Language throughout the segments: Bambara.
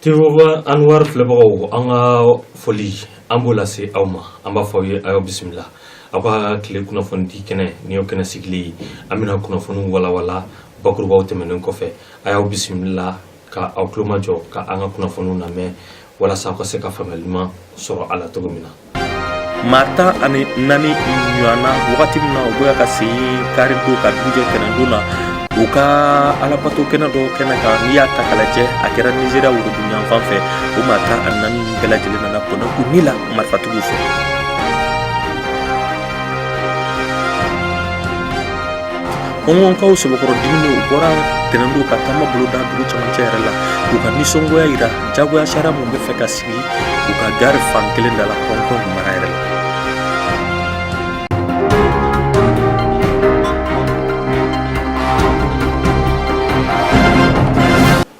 TV Anwar filɛbagaw, an ka foli an b'o lase aw ma. An b'a fɔ aw ye, a y'aw bisimila aw ka tile kunnafonidi kɛnɛ. Nin y'o kɛnɛ sigilen ye, an bɛna kunnafoniw walawala bakurubaw tɛmɛnen kɔfɛ. A y'aw bisimila ka aw tulomajɔ ka an ka kunnafoniw lamɛn walasa aw ka se ka faamuyali ɲuman sɔrɔ a la cogo min na. Maa 14 ɲɔgɔnna, wagati min na u bɛ ka segin karidon ka dugujɛ tɛnɛndon na, u ka alabato kɛnɛ dɔ kɛnɛ kan, n'i y'a ta k'a lajɛ, a kɛra Nizeriya woroduguyanfan fɛ. O maa 14 bɛɛ lajɛlen nana bɔnɛ u ni la marifatigiw fɛ. Hɔngɔnkaw sɛbɛkɔrɔ diminen, u bɔra tɛnɛndon ka taama boloda dugu camancɛ yɛrɛ la k'u ka nisɔngoya yira jagoya sariya mun bɛ fɛ ka sigi u ka gari fan kelen da la Hong Kong mara yɛrɛ la.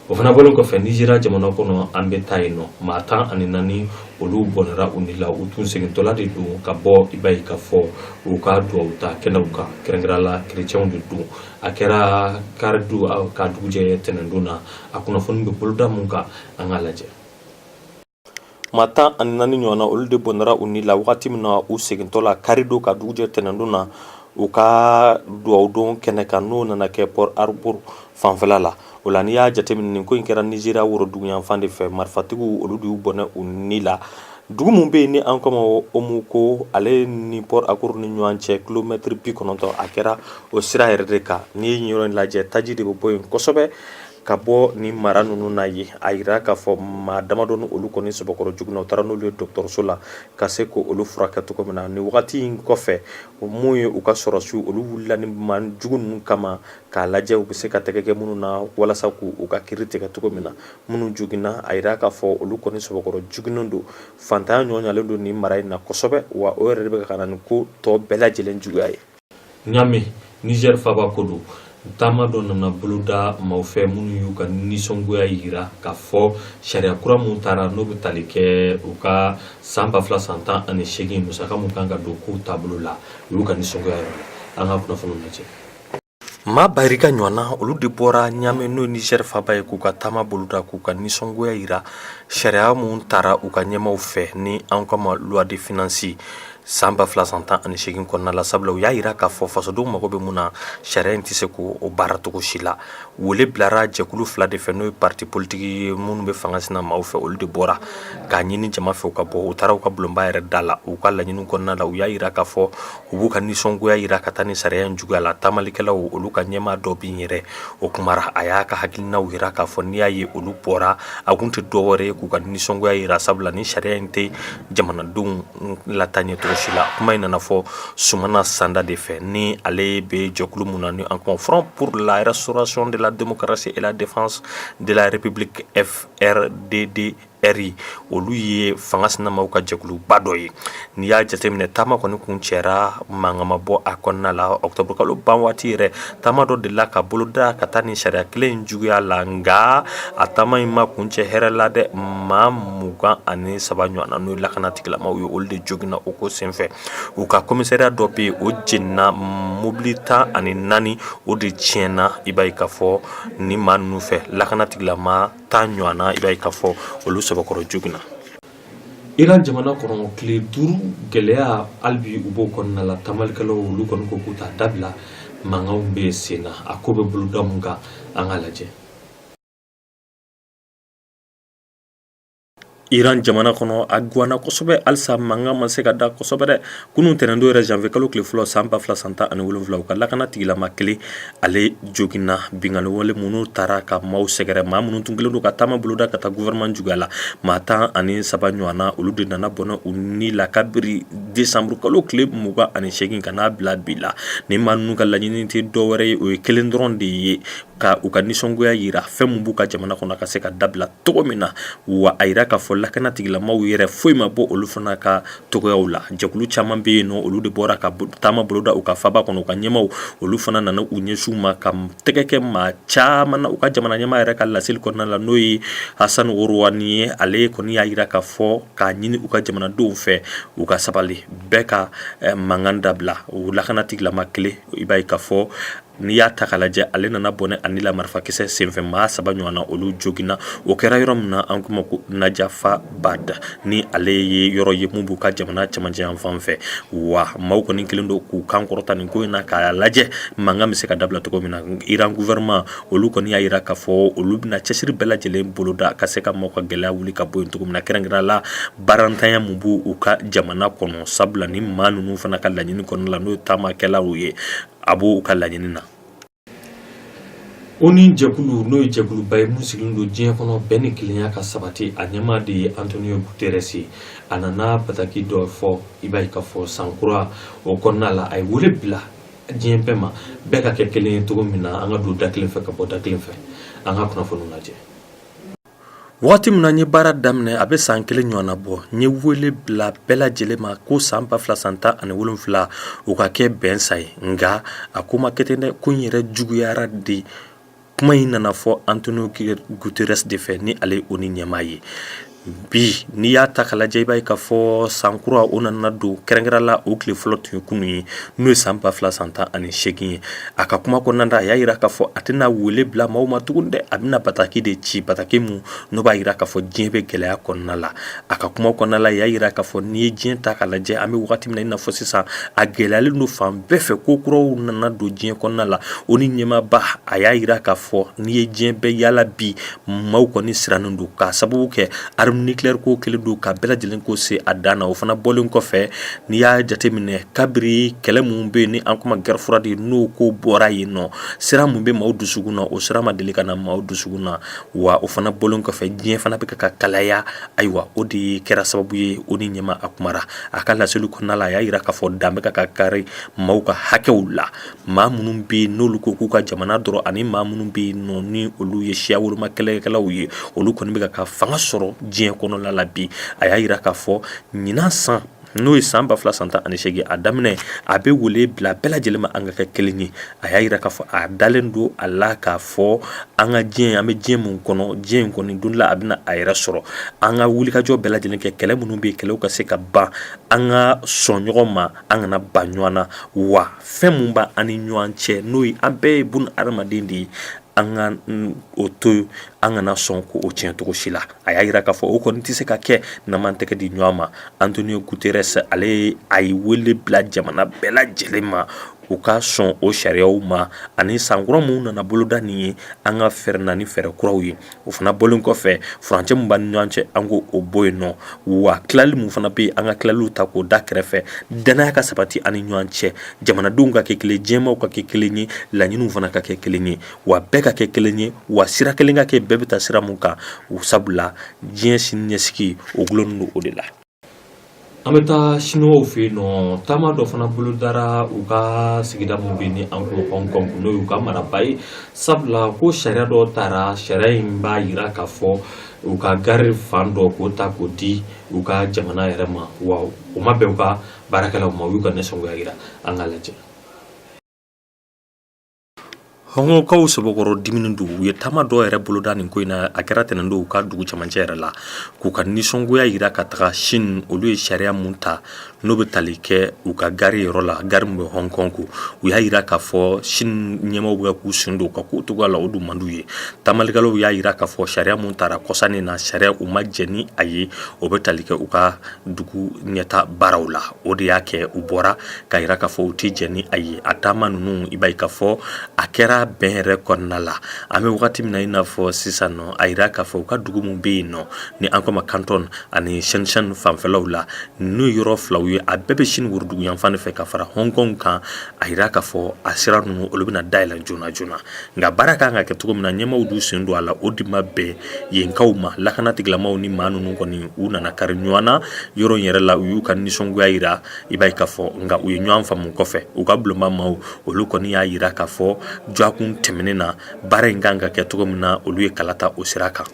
O fana bɔlen kɔfɛ, Nizeriya jamana kɔnɔ, an bɛ taa yen nɔ. Maa 14, olu bɔnɛra u ni la. U tun segintɔla de don ka bɔ, i b'a ye k'a fɔ, u ka duwawu ta kɛnɛw kan, kɛrɛnkɛrɛn la kerecɛnw de don. A kɛra karidon ka dugujɛ tɛnɛndon na. A kunnafoni bɛ boloda mun kan, an k'a lajɛ. Maa 14 ɲɔgɔnna, olu de bɔnɛra u ni la wagati min na u segintɔ la karidon ka dugujɛ tɛnɛndon na u ka duwawudon kɛnɛ kan, n'o nana kɛ Port Harcourt fanfɛla la. O la, n'i y'a jateminɛ, nin ko in kɛra Nizeriya woroduguyanfan de fɛ. Marifatigiw, olu de y'u bɔnɛ u ni la dugu min bɛ yen ni an kama Omuko, ale ni Port Harcourt ni ɲɔgɔn cɛ kilomɛtiri 90. A kɛra o sira yɛrɛ de kan. N'i ye yɔrɔ in lajɛ, taji de bɛ bɔ yen kosɛbɛ ka bɔ ni mara ninnu na ye. A yira k'a fɔ maa damadɔni, olu kɔni sɛbɛkɔrɔ jugu na, u taara n'olu ye dɔgɔtɔrɔso la ka se k' olu furakɛ cogo min na. Nin wagati in kɔfɛ, mun ye u ka sɔrɔsiw, olu wulila ni maa jugu ninnu kama k'a lajɛ u bɛ se ka tɛgɛ kɛ minnu na walasa k'u u ka kiri tigɛ cogo min na. Minnu joginna, a yira k'a fɔ olu kɔni sɛbɛkɔrɔ jugunen don. Fantanya ɲɔɲalen don nin mara in na kosɛbɛ, wa o yɛrɛ de bɛ ka na nin ko tɔ bɛɛ lajɛlen juguya ye. Ɲame, Niger faaba ko don, taama dɔ nana boloda maaw fɛ minnu y'u ka nisɔngoya yira k'a fɔ sariya kura mun taara, n'o bɛ tali kɛ u ka san 2018 musaka mun kan ka don kow taabolo la. U y'u ka nisɔngoya yira la. An ka kunnafoniw lajɛ. Maa barika ɲɔgɔnna, olu de bɔra Ɲame, n'o ye Niger faaba ye, k'u ka taama boloda k'u ka nisɔngoya yira sariya mun tara u ka ɲɛmaaw fɛ ni an kama loi de finance san 2018 kɔnɔna la. Sabula u y'a yira k'a fɔ fasodenw mago bɛ mun na, sariya in tɛ se k'o baara cogo si la. Wele bilara jɛkulu fila de fɛ, n'o ye parti politique ye minnu bɛ fanga sina maaw fɛ. Olu de bɔra k'a ɲini jama fɛ u ka bɔ. U taara u ka bulonba yɛrɛ da la. U ka laɲini kɔnɔna la, u y'a yira k'a fɔ u b'u ka nisɔngoya yira ka taa ni sariya in juguya la. Taamalikɛlaw, olu ka ɲɛmaa dɔ bin yɛrɛ, o kumara, a y'a ka hakilinaw yira k'a fɔ n'i y'a ye olu bɔra, a kun tɛ dɔwɛrɛ ye k'u ka nisɔngoya yira, sabula ni sariya in tɛ jamanadenw lataa ɲɛ cogo si la. Kuma in nana fɔ Sumana Sanda de fɛ, ni ale bɛ jɛkulu mun na ni an kuma Front pour la restauration de la démocratie et la défense de la République, FRDD RI. Olu ye fanga sinamaw ka jɛkuluba dɔ ye. N'i y'a jateminɛ, taama kɔni kun cɛra, mankan ma bɔ a kɔnɔna la. Octobre kalo ban waati yɛrɛ, taama dɔ delila ka boloda ka taa ni sariya kelen in juguya la, nka a taama in ma kun cɛ hɛrɛ la dɛ. Maa 23 ɲɔgɔnna, n'o ye lakana tigilamaw ye, olu de joginna o ko senfɛ. U ka commissariat dɔ bɛ yen, o jenina, mobili 14, o de tiɲɛna. I b'a ye k'a fɔ ni maa ninnu fɛ, lakana tigilama 10 ɲɔgɔnna, i b'a ye k'a fɔ olu sɛbɛkɔrɔ joginna. Iran jamana kɔnɔ, tile 5 gɛlɛya hali bi u b'o kɔnɔna la. Tamalikɛlaw, olu kɔni ko k'u t'a dabila, mankanw bɛ sen na. A ko bɛ boloda mun kan, an k'a lajɛ. Iran jamana kɔnɔ, a gwanna kosɛbɛ halisa, mankan ma se ka da kosɛbɛ dɛ. Kunun tɛnɛndon yɛrɛ, janvier kalo tile fɔlɔ san 2017, u ka lakana tigilama kelen, ale joginna binkanni wale minnu taara ka maaw sɛgɛrɛ, maa minnu tun kɛlen don ka taama boloda ka taa gouvernement juguya la. Maa 13 ɲɔgɔnna, olu de nana bɔnɛ u ni la kabiri décembre kalo tile 28 ka n'a bila bi la. Ni maa ninnu ka laɲini tɛ dɔwɛrɛ ye, o ye kelen dɔrɔn de ye, ka u ka nisɔngoya yira fɛn min b'u ka jamana kɔnɔ ka se ka dabila cogo min na. Wa a yira k'a fɔ lakana tigilamaw yɛrɛ, foyi ma bɔ olu fana ka togoyaw la. Jɛkulu caman bɛ yen nɔ, olu de bɔra ka taama boloda u ka faba kɔnɔ. U ka ɲɛmaw, olu fana nana u ɲɛsin u ma ka tɛgɛ kɛ maa caman na. U ka jamana ɲɛmaa yɛrɛ ka laseli kɔnɔna la, n'o ye Hassan Rouhani ye, ale kɔni y'a yira k'a fɔ k'a ɲini u ka jamanadenw fɛ u ka sabali, bɛɛ ka mankan dabila. U lakana tigilama kelen, i b'a ye k'a fɔ N'i y'a ta k'a lajɛ, ale nana bɔnɛ a ni la marifakisɛ senfɛ. Maa saba ɲɔgɔn na, olu joginna. O kɛra yɔrɔ min na, an k'o ma ko Najafabad, ni ale ye yɔrɔ ye mun b'u ka jamana cɛmancɛ yan fan fɛ. Wa maaw kɔni kɛlen don k'u kan kɔrɔta nin ko in na k'a lajɛ mankan bɛ se ka dabila cogo min na. Iran gouvernement, olu kɔni y'a jira k'a fɔ olu bɛna cɛsiri bɛɛ lajɛlen boloda ka se ka maaw ka gɛlɛya wuli ka bɔ yen cogo min na, kɛrɛnkɛrɛn la baarantanya mun b'u u ka jamana kɔnɔ, sabula ni maa ninnu fana ka laɲini kɔnɔna la, n'o ye taamakɛlaw ye, a b'u ka laɲini na. ONU jɛkulu, n'o ye jɛkuluba ye mun sigilen don diɲɛ kɔnɔ bɛn ni kelenya ka sabati, a ɲɛmaa de ye Antonio Guterres ye. A nana bataki dɔ fɔ, i b'a ye k'a fɔ san kura o kɔnɔna la, a ye wele bila diɲɛ bɛɛ ma, bɛɛ ka kɛ kelen ye cogo min na, an ka don da kelen fɛ ka bɔ da kelen fɛ. An ka kunnafoniw lajɛ. Waati min na n ye baara daminɛ, a bɛ san kelen ɲɔgɔnna bɔ, n ye wele bila bɛɛ lajɛlen ma ko san 2017, o ka kɛ bɛn san ye. Nka a ko ma kɛ ten dɛ, ko in yɛrɛ juguyara de. Kuma in nana fɔ Antonio Guterres de fɛ, ni ale ye ONU ɲɛmaa ye. Bi, n'i y'a ta k'a lajɛ, i b'a ye k'a fɔ san kura o nana don, kɛrɛnkɛrɛn la o tile fɔlɔ tun ye kunun ye, n'o ye san 2018 ye. A ka kuma kɔnɔna na, a y'a jira k'a fɔ a tɛna wele bila maaw ma tuguni dɛ, a bɛna bataki de ci, bataki mun n'o b'a jira k'a fɔ diɲɛ bɛ gɛlɛya kɔnɔna la. A ka kuma kɔnɔna la, a y'a jira k'a fɔ n'i ye diɲɛ ta k'a lajɛ, an bɛ wagati min na i n'a fɔ sisan, a gɛlɛyalen don fan bɛɛ fɛ, ko kuraw nana don diɲɛ kɔnɔna la. ONU ɲɛmaaba, a y'a jira k'a fɔ n'i ye diɲɛ bɛɛ yaala bi, maaw kɔni sirannen don k'a sababu kɛ arme nucléaire ko kɛlen don ka bɛɛ lajɛlen ko se a dan na. O fana bɔlen kɔfɛ, n'i y'a jateminɛ, kabiri kɛlɛ mun bɛ yen ni an kuma guerre froide, n'o ko bɔra yen nɔ, siran mun bɛ maaw dusukun na, o siran ma deli ka na maaw dusukun na. Wa o fana bɔlen kɔfɛ, diɲɛ fana bɛ ka kalaya. Ayiwa, o de kɛra sababu ye ONU ɲɛmaa a kumara. A ka laseli kɔnɔna la, a y'a jira k'a fɔ dan bɛ ka kari maaw ka hakɛw la, maa minnu bɛ yen n'olu ko k'u ka jamana dɔrɔn, ani maa minnu bɛ yen nɔ ni olu ye siya woloma kɛlɛkɛlaw ye, olu kɔni bɛ ka fanga sɔrɔ diɲɛ kɔnɔna la bi. A y'a jira k'a fɔ ɲinan san, n'o ye san 2018 a daminɛ, a bɛ wele bila bɛɛ lajɛlen ma an ka kɛ kelen ye. A y'a jira k'a fɔ a dalen don a la k'a fɔ an ka diɲɛ, an bɛ diɲɛ mun kɔnɔ, diɲɛ in kɔni don la a bɛna a yɛrɛ sɔrɔ. An ka wulikajɔ bɛɛ lajɛlen kɛ, kɛlɛ minnu bɛ yen, kɛlɛw ka se ka ban, an ka sɔn ɲɔgɔn ma, an kana ban ɲɔgɔn na. Wa fɛn mun b'an ni ɲɔgɔn cɛ, n'o ye an bɛɛ ye bun adamaden de ye, an ka o to, an kana sɔn ko o tiɲɛ cogo si la. A y'a jira k'a fɔ o kɔni tɛ se ka kɛ n'an m'an tɛgɛ di ɲɔgɔn ma. Antonio Guterres, ale a ye wele bila jamana bɛɛ lajɛlen ma, u ka sɔn o sariyaw ma, ani sankura minnu nana boloda nin ye, an ka fɛɛrɛ na ni fɛɛrɛ kuraw ye. O fana bɔlen kɔfɛ, furancɛ min b'an ni ɲɔgɔn cɛ, an ko o bɔ yen nɔ. Wa tilali mun fana bɛ yen, an ka tilaliw ta k'o da kɛrɛfɛ, danaya ka sabati an ni ɲɔgɔn cɛ, jamanadenw ka kɛ kelen, diɲɛmaaw ka kɛ kelen ye, laɲiniw fana ka kɛ kelen ye, wa bɛɛ ka kɛ kelen ye, wa sira kelen ka kɛ bɛɛ bɛ taa sira mun kan, o sabula diɲɛ sini ɲɛsigi o gulonnen don o de la. An bɛ taa siniwaw fɛ yen nɔ. Taama dɔ fana bolodara u ka sigida min bɛ ni an ko Hong Kong, n'o y'u ka maraba ye, sabula ko sariya dɔ tara. Sariya in b'a jira k'a fɔ u ka gari fan dɔ k'o ta k'o di u ka jamana yɛrɛ ma, wa o ma bɛn u ka baarakɛlaw ma. U y'u ka nisɔngoya jira. An ka lajɛ. Hɔngɔnkaw sɛbɛkɔrɔ diminen don. U ye taama dɔw yɛrɛ boloda nin ko in na. A kɛra tɛnɛn don u ka dugu cɛmancɛ yɛrɛ la, k'u ka nisɔngoya jira ka taga Chine. Olu ye sariya mun ta, n'o bɛ tali kɛ u ka gari yɔrɔ la, gari min bɛ Hong Kong ko, u y'a jira k'a fɔ Chine ɲɛmaaw bɛ k'u sen don u ka ko cogoya la, o dun man d'u ye. Taamalikɛlaw y'a jira k'a fɔ sariya mun tara kɔsa in na, sariya u ma jɛn ni a ye, o bɛ tali kɛ u ka dugu ɲɛta baaraw la. O de y'a kɛ u bɔra k'a jira k'a fɔ u tɛ jɛn ni a ye. A taama ninnu, i b'a ye k'a fɔ a kɛra bɛn yɛrɛ kɔnɔna la. An bɛ wagati min na i n'a fɔ sisan nɔ, a jira k'a fɔ u ka dugu min bɛ yen nɔ ni an ko ma Canton ani Shenzhen fanfɛlaw la, n'o ye yɔrɔ filaw ye, a bɛɛ bɛ Chine worodugu yanfan de fɛ ka fara Hong Kong kan. A jira k'a fɔ a sira ninnu, olu bɛna dayɛlɛ joona joona. Nka baara kan ka kɛ cogo min na, ɲɛmaaw d'u sen don a la, o de ma bɛn yenkaw ma. Lakana tigilamaw ni maa ninnu kɔni, u nana kari ɲɔgɔn na yɔrɔ in yɛrɛ la. U y'u ka nisɔngoya jira, i b'a ye k'a fɔ, nka u ye ɲɔgɔn faamu kɔfɛ. U ka bulonba maaw, olu kɔni y'a jira k'a fɔ dɔgɔkun tɛmɛnen na, baara in kan ka kɛ cogo min na, olu ye kala ta o sira kan.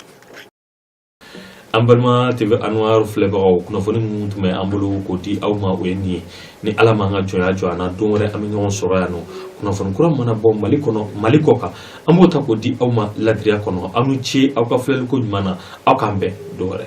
An balima TV Anwar filɛbagaw, kunnafoni minnu tun bɛ an bolo k'o di aw ma, o ye nin ye. Ni Ala m'an ka jɔnya jɔ an na, don wɛrɛ an bɛ ɲɔgɔn sɔrɔ yan nɔ. Kunnafoni kura mana bɔ Mali kɔnɔ, Mali kɔ kan, an b'o ta k'o di aw ma ladiriya kɔnɔ. Aw ni ce aw ka filɛliko ɲuman na. Aw k'an bɛn don wɛrɛ.